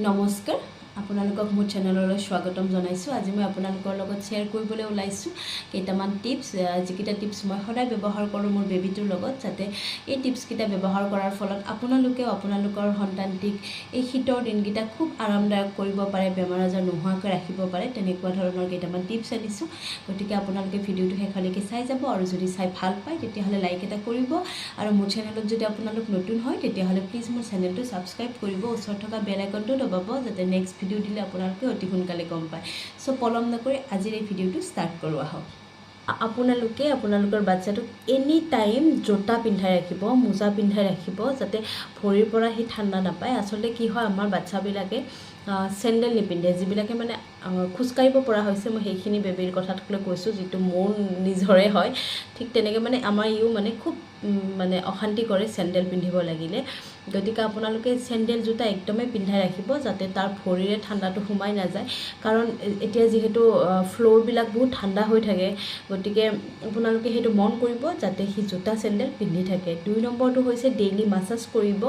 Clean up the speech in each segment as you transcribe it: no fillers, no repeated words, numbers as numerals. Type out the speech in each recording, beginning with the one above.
নমস্কাৰ, আপোনালোকক মোৰ চেনেললৈ স্বাগতম জনাইছোঁ। আজি মই আপোনালোকৰ লগত শ্বেয়াৰ কৰিবলৈ ওলাইছোঁ কেইটামান টিপছ, যিকেইটা টিপছ মই সদায় ব্যৱহাৰ কৰোঁ মোৰ বেবীটোৰ লগত, যাতে এই টিপছকেইটা ব্যৱহাৰ কৰাৰ ফলত আপোনালোকেও আপোনালোকৰ সন্তানটিক এই শীতৰ দিনকেইটা খুব আৰামদায়ক কৰিব পাৰে, বেমাৰ আজাৰ নোহোৱাকৈ ৰাখিব পাৰে। তেনেকুৱা ধৰণৰ কেইটামান টিপছ আনিছোঁ। গতিকে আপোনালোকে ভিডিঅ'টো শেষলৈকে চাই যাব আৰু যদি চাই ভাল পায়, তেতিয়াহ'লে লাইক এটা কৰিব আৰু মোৰ চেনেলত যদি আপোনালোক নতুন হয়, তেতিয়াহ'লে প্লিজ মোৰ চেনেলটো ছাবস্ক্ৰাইব কৰিব, ওচৰত থকা বেল আইকনটো দবাব, যাতে নেক্সট ভিডিঅ' দিলে আপোনালোকে অতি সোনকালে গম পায়। চ' পলম নকৰি আজিৰ এই ভিডিঅ'টো ষ্টাৰ্ট কৰোঁ আহক। আপোনালোকে আপোনালোকৰ বাচ্ছাটোক এনি টাইম জোতা পিন্ধাই ৰাখিব, মোজা পিন্ধাই ৰাখিব, যাতে ভৰিৰ পৰা সি ঠাণ্ডা নাপায়। আচলতে কি হয়, আমাৰ বাচ্ছাবিলাকে চেণ্ডেল নিপিন্ধে। যিবিলাকে মানে খোজকাঢ়িব পৰা হৈছে, মই সেইখিনি বেবীৰ কথাটোক লৈ কৈছোঁ, যিটো মোৰ নিজৰে হয়। ঠিক তেনেকৈ মানে আমাৰ ইও মানে খুব মানে অশান্তি কৰে চেণ্ডেল পিন্ধিব লাগিলে। গতিকে আপোনালোকে চেণ্ডেল, জোতা একদমেই পিন্ধাই ৰাখিব, যাতে তাৰ ভৰিৰে ঠাণ্ডাটো সোমাই নাযায়। কাৰণ এতিয়া যিহেতু ফ্ল'ৰবিলাক বহুত ঠাণ্ডা হৈ থাকে, গতিকে আপোনালোকে সেইটো মন কৰিব যাতে সি জোতা, চেণ্ডেল পিন্ধি থাকে। 2 নম্বৰটো হৈছে ডেইলি মাছাজ কৰিব।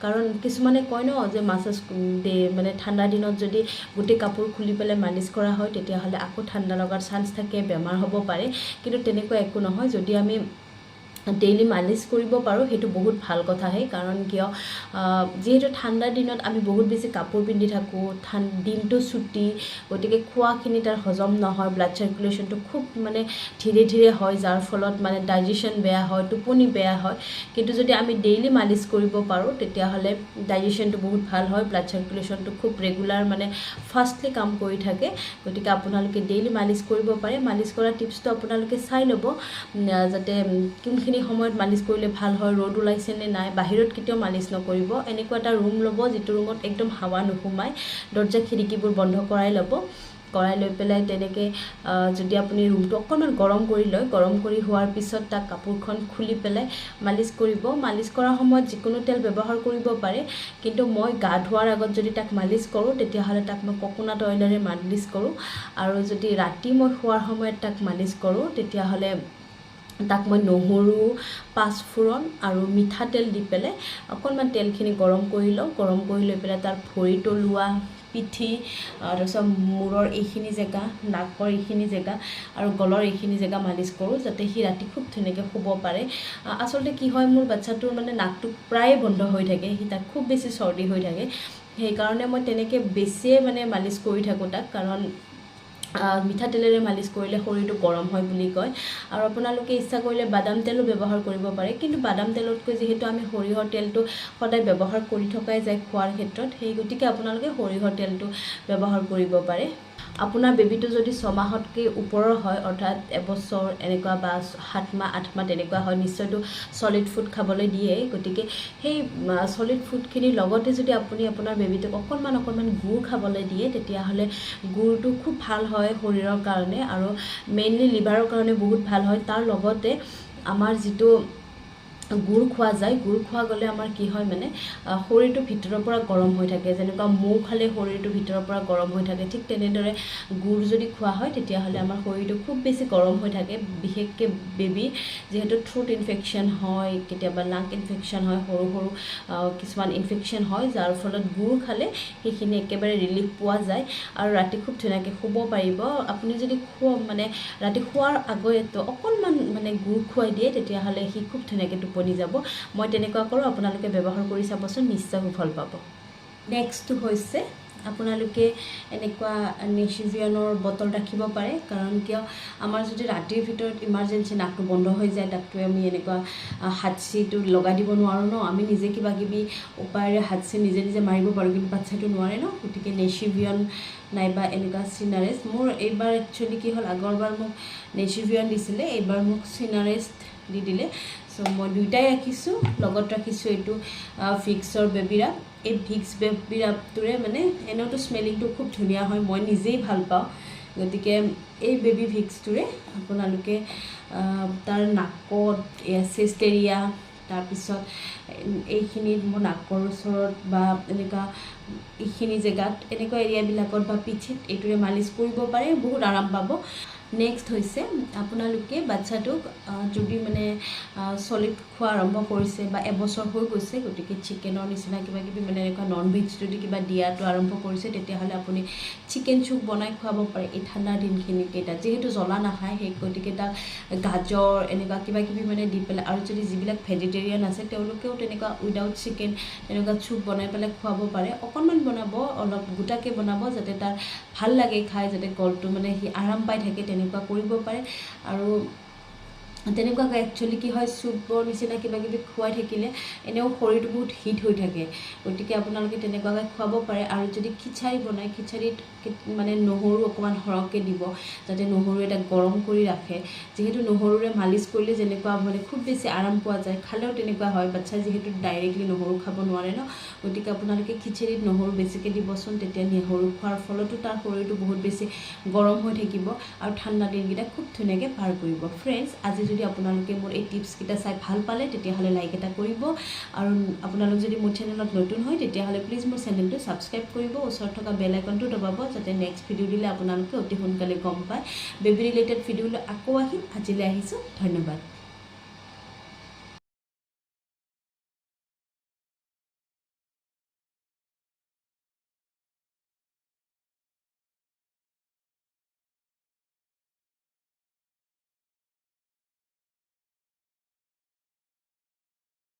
কাৰণ কিছুমানে কয় ন যে মাছাজ মানে ঠাণ্ডা দিনত যদি গোটেই কাপোৰ খুলি পেলাই মালিচ কৰা হয়, তেতিয়াহ'লে আকৌ ঠাণ্ডা লগাৰ চান্স থাকে, বেমাৰ হ'ব পাৰে। কিন্তু তেনেকুৱা একো নহয়। যদি আমি ডেইলি মালিচ কৰিব পাৰোঁ, সেইটো বহুত ভাল কথাহে। কাৰণ কিয়, যিহেতু ঠাণ্ডাৰ দিনত আমি বহুত বেছি কাপোৰ পিন্ধি থাকোঁ, দিনটো চুটি, গতিকে খোৱাখিনি তাৰ হজম নহয়, ব্লাড চাৰ্কুলেশ্যনটো খুব মানে ধীৰে ধীৰে হয়, যাৰ ফলত মানে ডাইজেশ্যন বেয়া হয়, টোপনি বেয়া হয়। কিন্তু যদি আমি ডেইলি মালিচ কৰিব পাৰোঁ, তেতিয়াহ'লে ডাইজেশ্যনটো বহুত ভাল হয়, ব্লাড চাৰ্কুলেশ্যনটো খুব ৰেগুলাৰ মানে ফাষ্টলি কাম কৰি থাকে। গতিকে আপোনালোকে ডেইলি মালিচ কৰিব পাৰে। মালিচ কৰা টিপছটো আপোনালোকে চাই ল'ব, যাতে কোনখিনি সময়ত মালিচ কৰিলে ভাল হয়, ৰ'দ ওলাইছে নে নাই। বাহিৰত কেতিয়াও মালিচ নকৰিব। এনেকুৱা এটা ৰুম ল'ব যিটো ৰুমত একদম হাৱা নোসোমায়। দৰ্জা খিৰিকীবোৰ বন্ধ কৰাই ল'ব। কৰাই লৈ পেলাই তেনেকৈ যদি আপুনি ৰুমটো অকণমান গৰম কৰি লয়, গৰম কৰি হোৱাৰ পিছত তাক কাপোৰখন খুলি পেলাই মালিচ কৰিব। মালিচ কৰাৰ সময়ত যিকোনো তেল ব্যৱহাৰ কৰিব পাৰে। কিন্তু মই গা ধোৱাৰ আগত যদি তাক মালিচ কৰোঁ, তেতিয়াহ'লে তাক মই ককোনাট অইলেৰে মালিচ কৰোঁ। আৰু যদি ৰাতি মই শোৱাৰ সময়ত তাক মালিচ কৰোঁ, তেতিয়াহ'লে তাক মই নহৰু, পাঁচফোৰণ আৰু মিঠাতেল দি পেলাই অকণমান তেলখিনি গৰম কৰি লওঁ। গৰম কৰি লৈ পেলাই তাৰ ভৰি তলুৱা, পিঠি, তাৰপিছত মূৰৰ এইখিনি জেগা, নাকৰ এইখিনি জেগা আৰু গলৰ এইখিনি জেগা মালিচ কৰোঁ, যাতে সি ৰাতি খুব ধুনীয়াকৈ শুব পাৰে। আচলতে কি হয়, মোৰ বাচ্ছাটোৰ মানে নাকটো প্ৰায়ে বন্ধ হৈ থাকে, সি তাক খুব বেছি চৰ্দি হৈ থাকে। সেইকাৰণে মই তেনেকৈ বেছিয়ে মানে মালিচ কৰি থাকোঁ তাক, কাৰণ মিঠাতেলেৰে মালিচ কৰিলে শৰীৰটো গৰম হয় বুলি কয়। আৰু আপোনালোকে ইচ্ছা কৰিলে বাদাম তেলো ব্যৱহাৰ কৰিব পাৰে। কিন্তু বাদাম তেলতকৈ যিহেতু আমি সৰিয়হৰ তেলটো সদায় ব্যৱহাৰ কৰি থকাই যায় খোৱাৰ ক্ষেত্ৰত, সেই গতিকে আপোনালোকে সৰিয়হৰ তেলটো ব্যৱহাৰ কৰিব পাৰে। আপোনাৰ বেবীটো যদি 6 মাহতকৈ ওপৰৰ হয়, অৰ্থাৎ এবছৰ এনেকুৱা বা 7 মাহ, 8 মাহ তেনেকুৱা হয়, নিশ্চয়তো ছলিড ফুড খাবলৈ দিয়ে। গতিকে সেই ছলিড ফুডখিনিৰ লগতে যদি আপুনি আপোনাৰ বেবীটোক অকণমান অকণমান গুড় খাবলৈ দিয়ে, তেতিয়াহ'লে গুড়টো খুব ভাল হয় শৰীৰৰ কাৰণে আৰু মেইনলি লিভাৰৰ কাৰণে বহুত ভাল হয়। তাৰ লগতে আমাৰ যিটো গুড় খোৱা যায়, গুড় খোৱা গ'লে আমাৰ কি হয়, মানে শৰীৰটো ভিতৰৰ পৰা গৰম হৈ থাকে। যেনেকুৱা মৌ খালে শৰীৰটো ভিতৰৰ পৰা গৰম হৈ থাকে, ঠিক তেনেদৰে গুড় যদি খোৱা হয়, তেতিয়াহ'লে আমাৰ শৰীৰটো খুব বেছি গৰম হৈ থাকে। বিশেষকৈ বেবী যিহেতু থ্ৰোট ইনফেকশ্যন হয়, কেতিয়াবা লাং ইনফেকশ্যন হয়, সৰু সৰু কিছুমান ইনফেকশ্যন হয়, যাৰ ফলত গুড় খালে সেইখিনি একেবাৰে ৰিলিফ পোৱা যায় আৰু ৰাতি খুব ধুনীয়াকৈ শুব পাৰিব। আপুনি যদি মানে ৰাতি শোৱাৰ আগতে অকণমান মানে গুড় খুৱাই দিয়ে, তেতিয়াহ'লে সি খুব ধুনীয়াকৈ টোপনি যাব। মই তেনেকুৱা কৰোঁ, আপোনালোকে ব্যৱহাৰ কৰি চাবচোন, নিশ্চয় সুফল পাব। নেক্সটটো হৈছে আপোনালোকে এনেকুৱা নেচিভিয়নৰ বটল ৰাখিব পাৰে। কাৰণ কিয়, আমাৰ যদি ৰাতিৰ ভিতৰত ইমাৰ্জেঞ্চি নাকটো বন্ধ হৈ যায়, তাকতো আমি এনেকুৱা হাতচিটো লগাই দিব নোৱাৰোঁ ন। আমি নিজে কিবা কিবি উপায়েৰে হাতচি নিজে নিজে মাৰিব পাৰোঁ, কিন্তু বাচ্ছাটো নোৱাৰে ন। গতিকে নেচিভিয়ন নাইবা এনেকুৱা চিনাৰেষ্ট। মোৰ এইবাৰ একচুৱেলি কি হ'ল, আগৰবাৰ মোক নেচিভিয়ন দিছিলে, এইবাৰ মোক চিনাৰেষ্ট দি দিলে। চ' মই দুয়োটাই ৰাখিছোঁ। লগত ৰাখিছোঁ এইটো ভিক্সৰ বেবী ৰাব। এই ভিক্স বেবী ৰাবটোৰে মানে এনেওতো স্মেলিংটো খুব ধুনীয়া হয়, মই নিজেই ভাল পাওঁ। গতিকে এই বেবী ভিক্সটোৰে আপোনালোকে তাৰ নাকত, চেষ্ট এৰিয়া, তাৰপিছত এইখিনিত মোৰ নাকৰ ওচৰত বা এনেকুৱা এইখিনি জেগাত, এনেকুৱা এৰিয়াবিলাকত বা পিঠিত এইটোৰে মালিচ কৰিব পাৰে, বহুত আৰাম পাব। নেক্সট হৈছে, আপোনালোকে বাচ্ছাটোক যদি মানে চলিড খোৱা আৰম্ভ কৰিছে বা এবছৰ হৈ গৈছে, গতিকে চিকেনৰ নিচিনা কিবা কিবি, মানে এনেকুৱা নন ভেজ যদি কিবা দিয়াটো আৰম্ভ কৰিছে, তেতিয়াহ'লে আপুনি চিকেন চুপ বনাই খুৱাব পাৰে। এই ঠাণ্ডাৰ দিনখিনি কেইটাত যিহেতু জ্বলা নাখায়, সেই গতিকে তাক গাজৰ এনেকুৱা কিবা কিবি মানে দি পেলাই, আৰু যদি যিবিলাক ভেজিটেৰিয়ান আছে তেওঁলোকেও তেনেকুৱা উইদাউট চিকেন তেনেকুৱা চুপ বনাই পেলাই খুৱাব পাৰে। অকণমান বনাব, অলপ গোটাকৈ বনাব, যাতে তাৰ ভাল লাগে খাই, যাতে গলটো মানে সি আৰাম পাই থাকে, তেনেকুৱা কৰিব পাৰে। আৰু তেনেকুৱাকৈ একচুৱেলি কি হয়, চুপৰ নিচিনা কিবা কিবি খুৱাই থাকিলে এনেও শৰীৰটো বহুত হিট হৈ থাকে, গতিকে আপোনালোকে তেনেকুৱাকৈ খুৱাব পাৰে। আৰু যদি খিচাৰি বনায়, খিচাৰিত মানে নহৰু অকণমান সৰহকৈ দিব, যাতে নহৰু এটা গৰম কৰি ৰাখে। যিহেতু নহৰুৰে মালিচ কৰিলে যেনেকুৱা মানে খুব বেছি আৰাম পোৱা যায়, খালেও তেনেকুৱা হয়। বাচ্ছাই যিহেতু ডাইৰেক্টলি নহৰু খাব নোৱাৰে ন, গতিকে আপোনালোকে খিচিৰিত নহৰু বেছিকৈ দিবচোন। তেতিয়া নহৰু খোৱাৰ ফলতো তাৰ শৰীৰটো বহুত বেছি গৰম হৈ থাকিব আৰু ঠাণ্ডা দিনকেইটা খুব ধুনীয়াকৈ পাৰ কৰিব। ফ্ৰেণ্ডছ, আজি যদি আপোনালোকে মোৰ এই টিপছকেইটা চাই ভাল পালে, তেতিয়াহ'লে লাইক এটা কৰিব আৰু আপোনালোক যদি মোৰ চেনেলত নতুন হয়, তেতিয়াহ'লে প্লিজ মোৰ চেনেলটো ছাবস্ক্ৰাইব কৰিব, ওচৰত থকা বেল আইকনটো দবাব, যাতে নেক্সট ভিডিঅ' দিলে আপোনালোকে অতি সোনকালে গম পায়। বেবী ৰিলেটেড ভিডিঅ'লৈ আকৌ আহিম। আজিলৈ আহিছোঁ, ধন্যবাদ।